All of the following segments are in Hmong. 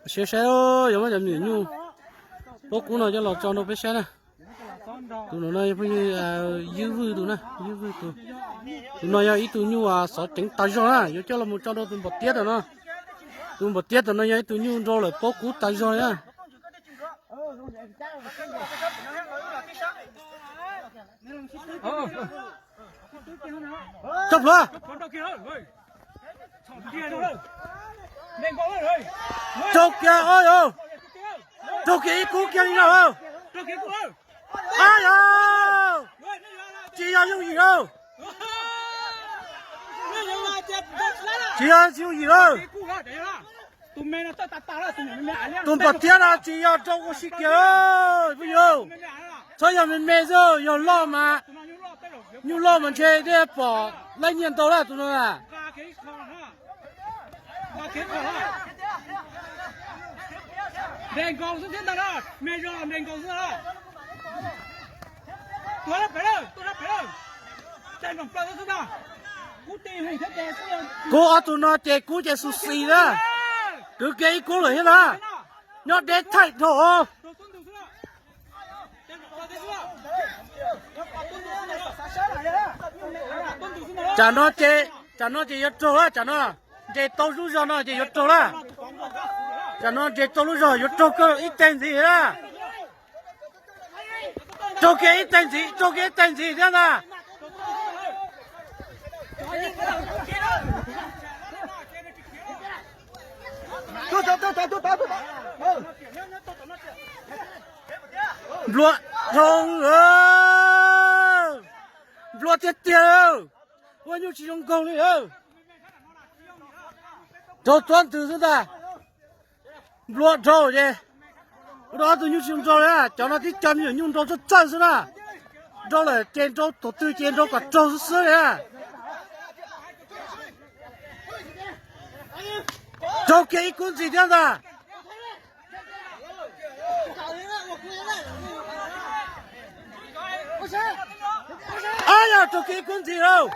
Saib saib, yuav muab cov me nyuam nyuj paub kub no coj los tso rau peb saib na. Tus no no yog phooj ywg Ywj Vwj tus na, Ywj Vwj tus. Tus no yog ib tug nyuj xov ceev tas zog na, yuav coj los mus tso rau tus npam tiab tam no. Tus npam tiab tam no yog ib tug nyuj nrau lawm paub kub tas zog li na. Tso plhuav. Raug kiag, raug kiag ib kub kiag li no. Ab yog, tsis yog yooj yim lauj. Tsis yog, tsis yooj yim lauj. Tus npam tiab no tsis yog raug ua si kiag, phooj ywg. Txhob yog me me xwb, yog loj mas, nyuj loj mas ntshe thiaj pom laib nyiaj ntau lawm tus no na. Kub ob tug no ces kub ces xu xis na. Kwv kiag ib kub lawm thiab na. Nyob deb thaij dhau. Tsam no ces, tsam no ces yuav raug lawm, tsam no nres tau lub zog no ces yuav raug lawm. Tsam no nres tau lub zog yuav raug kawg ib teg ntxiv na. Raug kiag ib teg ntxiv, raug kiag ib teg ntxiv thiab ntag. Nplua dhau, nplua tiag tiag, ua nyuj tsis zoo nkaug li. Raug txuab ntws xwb ntag. Nplua dhau ces ua rau ob tug nyuj tsis zoo nrau li. Cov no tib co me nyuam nyuj nrau txawj txawj xwb na. Nrau lawm ces nrau thaum twg ces nrau kom raug xwb xwb li na. Raug kiag ib kub ntxiv thiab ntag. Ab yog raug kiag ib kub ntxiv lauj.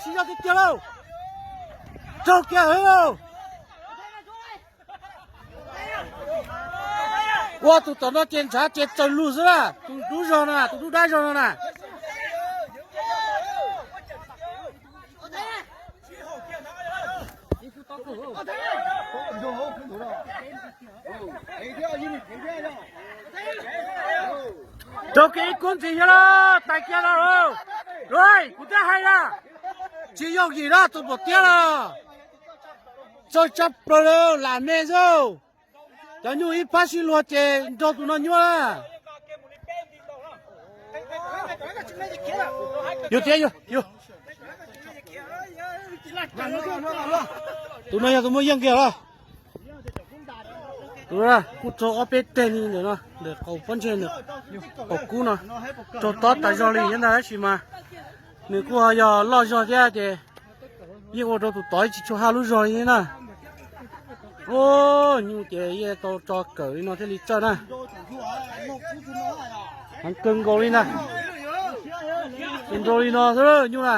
Siv zog tiag tiag lauj. Raug kiag lauj. Ua tus tom no ces ntshav ces tsaws lug xwb na, tus dub zog no, tus dub dab zog no na. Raug kiag ib kub ntxiv thiab lauj, tag kiag no lauj. Kuv twb hais na, tsis yooj yim na tus npam tiab no. Txawj tshaj plaws li, lam me xwb. Cov nyuj ib phab sib luag ces nrog tus no nyuaj na. Yus tias yus, tus no yog tus muaj yeej kiag los. Tus kuj raug ob peb teg li ntawm no, ntawm qaum pob ntseg, qaum kub no, raug tob tas zog li thiab ntag, tab sis mas nws kuj ho yog loj zog thiab ces yeej ua rau tus tod tsis tshua haj lub zog li na. Nyuj ces yeej tau tso kawm li no thiaj li txawj na. Heev kawg nkaus li na. Tus nrau li no xwb nyuj na.